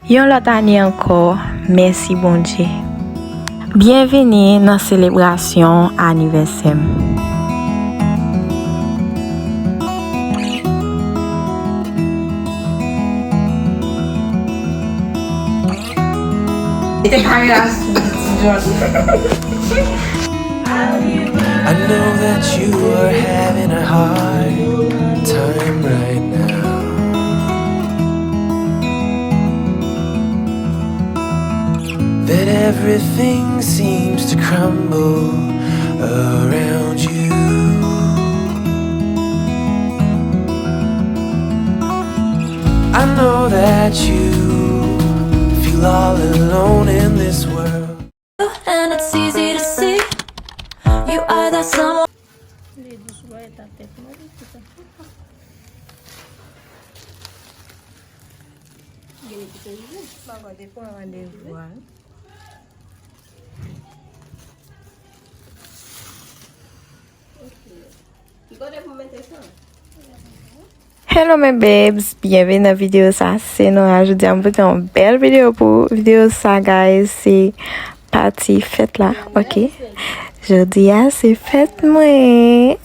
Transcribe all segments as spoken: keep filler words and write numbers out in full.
Yon lòt ane ankò, mèsi Bondye. Byenvini nan selebrasyon anivèsè m. Li te pare la sou ti John. I know that you are having a hard time right now. That everything seems to crumble around you. I know that you feel all alone in this world. And it's easy to see you are that someone. Li dous bò e ta tèt mwen, li tout an. Gen ki te rive. Papa te pran randevou a. Ok. Ki kote pou mete sa? Hello my babes, byenveni nan videyo sa. Se Nora, jodi a m pote yon bèl videyo pou ou. Videyo sa, guys, se pati fèt la, ok? Jodi a se fèt mwen.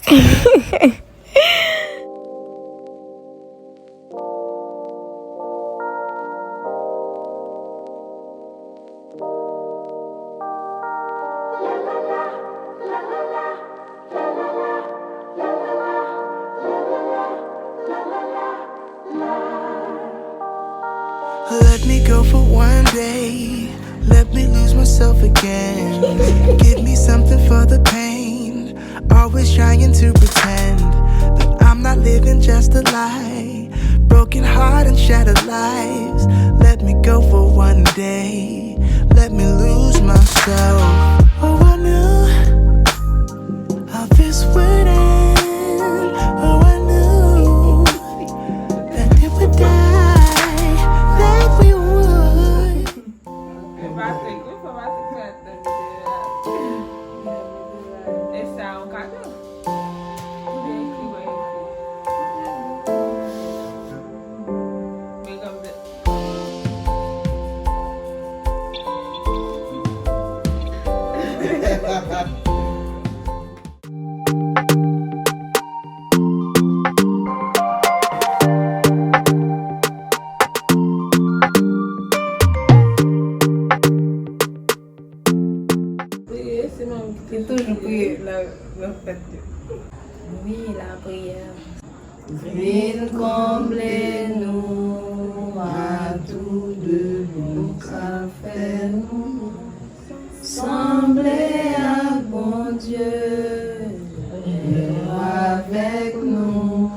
Let me go for one day. Let me lose myself again. Give me something for the pain. Always trying to pretend that I'm not living just a lie. Broken heart and shattered lives. Let me go for one day. Let me lose myself. Oh, I knew how this would end. Oh, I knew that it would die, that we would. Fò Patrick, wi, fò Patrick fè nan videyo a. E sa yon kado. Ou byen ekri, mwen ekri. Men kòm se Priye, se mwen ki te toujou priye nan, nan fèt yo. Wi, lapriyè. Vin konble nou a tou de bon sa fè nou sanble ak Bondye. Lè w avèk nou,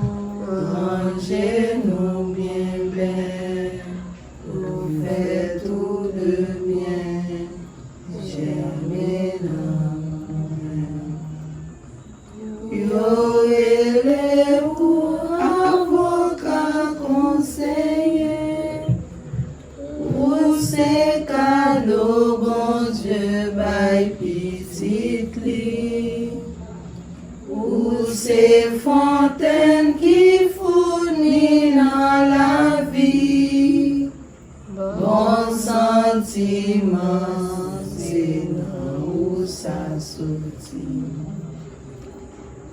ranje nou byen bèl. Ou fè tou de byen jèmen nan mwen. Yo rele ou avoka konseye. Ou se kado Bondye bay pitit li. Ou se fontèn ki founi nan lavi. Bon santiman, se nan ou sa soti.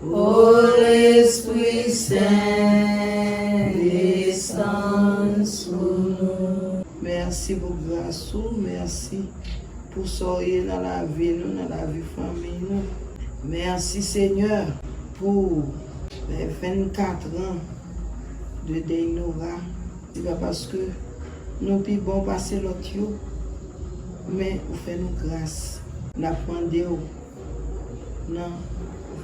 O Lespri Sen, desann sou nou. Mèsi pou gras ou, mèsi pou sa w ye nan lavi nou, nan lavi fanmi nou. Mèsi, Senyè, pou les vingt-quatre ans de Deynora. Se pa paske nou pi bon pase lòt yo, men ou fè nou gras. N ap mande w nan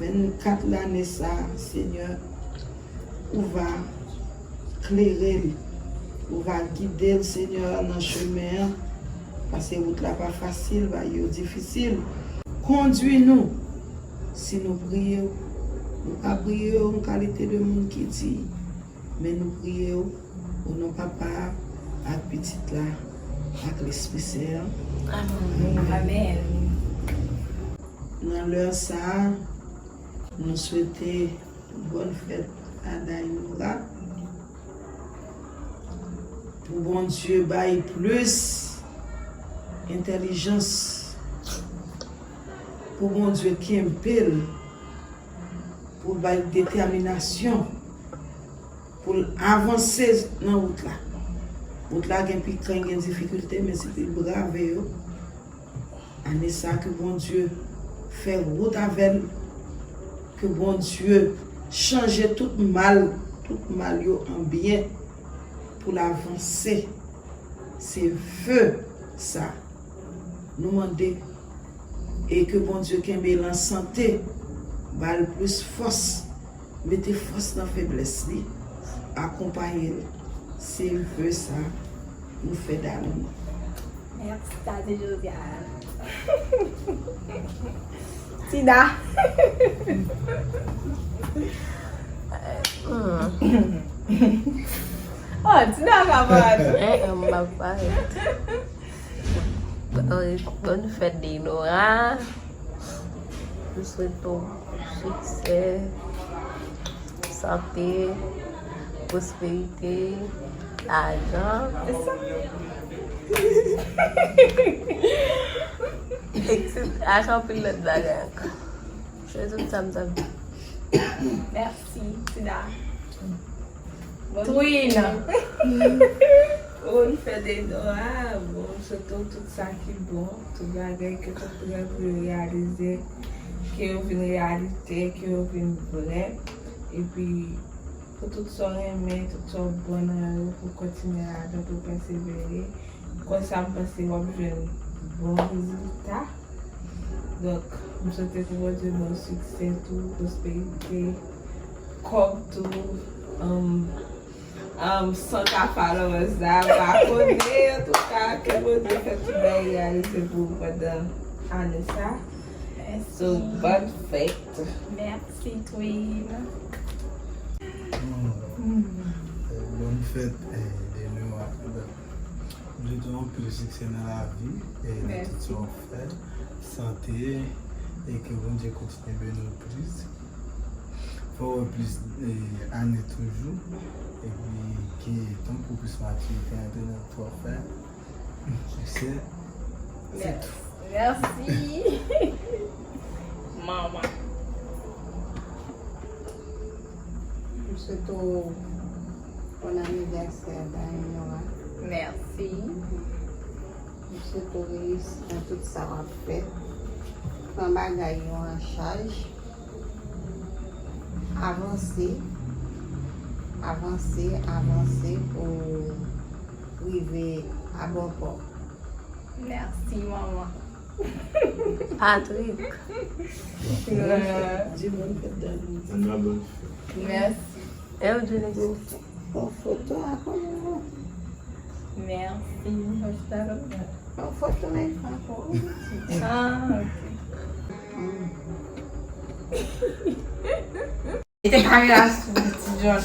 vennkat lane sa a, Senyè, ou va klere l, ou va gide l, Senyè, nan chemen an, paske wout la pa fasil, bagay yo difisil. Kondui nou, si nou priye w, nou pa priye w yon kalite de moun ki di, men nou priye w o non Papa a, ak Pitit la, ak Lespri Sen an. Amèn. Amèn. Nan lè sa a, nou swete bòn fèt a Daïnora. Pou Bondye bay plis entèlijans, pou Bondye kenbe l, pou l bay detèminasyon, pou l avanse nan wout la. Wout la gen pikan, gen difikilte, men si li brave yo, ane sa ke Bondye fè wout avè l, ke Bondye chanje tout mal, tout mal yo an byen pou l avanse. Se ve sa nou mande, e ke Bondye kenbe l an sante, ba l plis fòs, mete fòs nan feblès li, akonpaye l. Se ve sa nou fè Dalou. Mèsi, Tati Josiane. Tida. Hmm. Oh, Tida ka parèt. Eh, eh, m pa parèt. Bòn, bòn fèt de Nora. M swete w siksè, sante, pwosperite, lajan. Eksetera. Ak anpil lòt bagay ankò. Se tout sa m t ap di. Mèsi, Tida. Twin. Ou fè de nwa, bon, m swete w tout sa ki bon, tout bagay ke w t ap prè pou yo reyalize, ke yo vin reyalite, ke yo vin vrè. Epi, pou tout sa w renmen, tout sa w bon nan yo, pou w kontinye ladan, pou w pèsevere. Konsa, m panse w ap jwenn bon rezilta. Donk, m swete pou Bondye ban w siksè tou, pwosperite, kòb tou, um, um, san ka followers la, m pa konnen, antouka, ke Bondye fè tout bagay reyalize pou ou pandan ane sa. So, bòn fèt. Mèsi, Twin. Hmm. Eh, bòn fèt, eh, de nwa. M swete w anpil siksè nan lavi, e nan tout sa w ap fè, sante, e ke Bondye kontinye beni w plis. Fè w wè plis, e, ane toujou, epi ke tankou plis matirite antre nan tout sa w ap fè. Siksè. Se tou. Mèsi. Manman. M swete w bon anivèsè, Dayinoa. Mèsi. M swete w reyisi nan tout sa w ap fè. Pran bagay yo an chaj. Avanse, avanse, avanse pou rive a bò pò. Mèsi, manman. Patrick. Di bòn fèt, Dani. Mèsi. E w, Genesis? Yon foto a konnen. Mèsi. Yon foto men ankò. Ah, ok. Mete kamera sou ti John.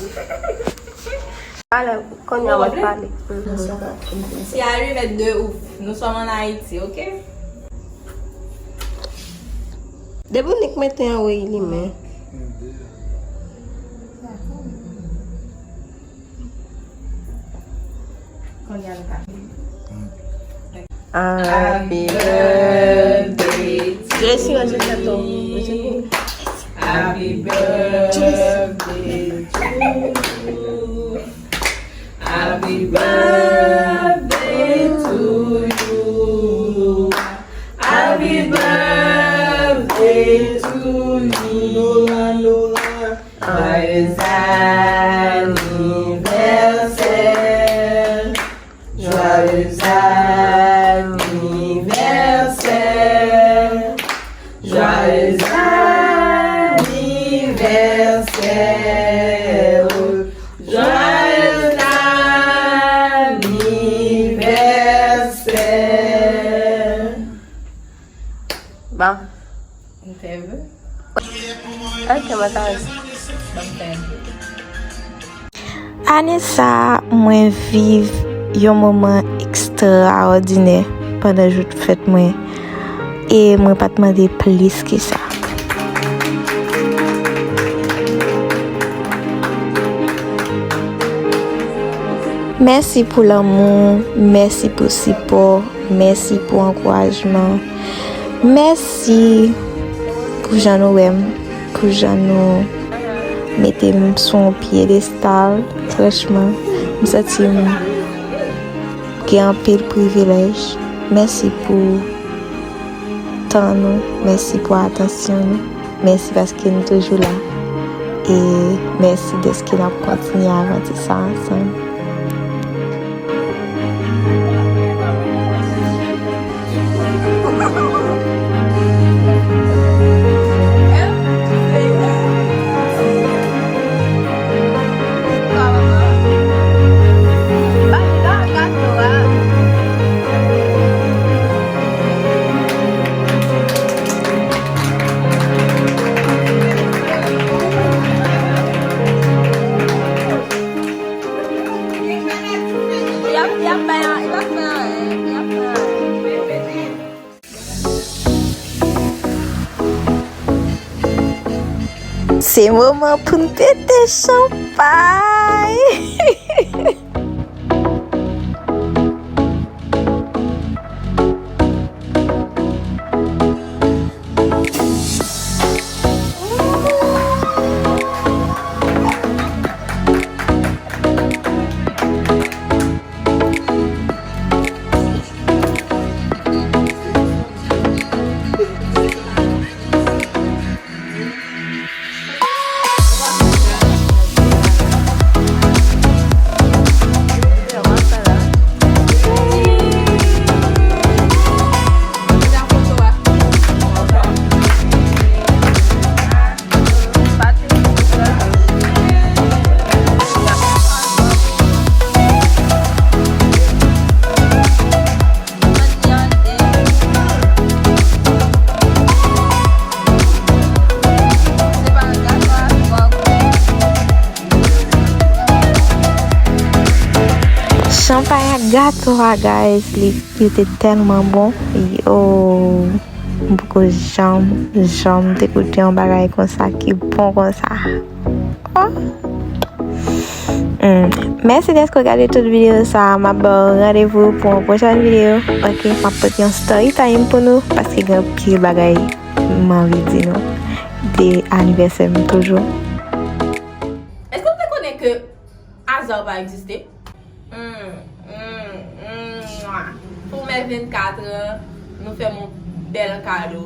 Alò, konnen w ap pale. Si a lui met de ouf. Nous sommes en Haïti, ok? Depi w nik mete an wi limen. Kounye a nou ka. Happy birthday to you. Happy birthday to you. Happy birthday to you. Happy birthday to you. Nola, Nola. Joyeux anniversaire. Joyeux anniversaire. Joyeux anniversaire. Joyeux anniversaire. Bon. Entèvyou. Ok, mwen ka. Entèvyou. Ane sa a, mwen viv yon moman ekstraòdinè pandan jou fèt mwen, e mwen pa t mande plis ke sa. Mèsi pou lanmou, mèsi pou sipò, mèsi pou ankourajman. Mèsi pou jan nou wè m, pou jan nou mete m sou yon pyedestal. Franchman, m santi m gen anpil privilèj. Mèsi pou tan nou, mèsi pou atansyon nou, mèsi paske nou toujou la. E mèsi dèske n ap kontinye avanti sa ansanm. Se moman pou n pete chanpay. Chanpay ak gato a, guys, li, li te tèlman bon. Yo, m poko janm, janm te goute yon bagay konsa ki bon konsa. Oh. Hmm. Mèsi dèske w gade tout videyo sa a. M ap ba w randevou pou yon pwochèn videyo. Ok, m ap pote yon story time pou nou, paske gen anpil bagay m anvi di nou de anivèsè m toujou. Èske w te konnen ke aza pa egziste? Hmm, hmm, hmm, mwa. Pou mwen vennkat an, nou fè m yon bèl kado.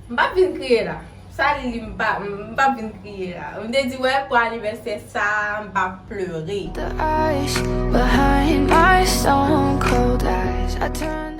M p ap vin kriye la. Sa li, li, m pa, m p ap vin kriye la. M te di, wè, pou anivèsè sa, m p ap plere. The ice behind my stone cold eyes. I turn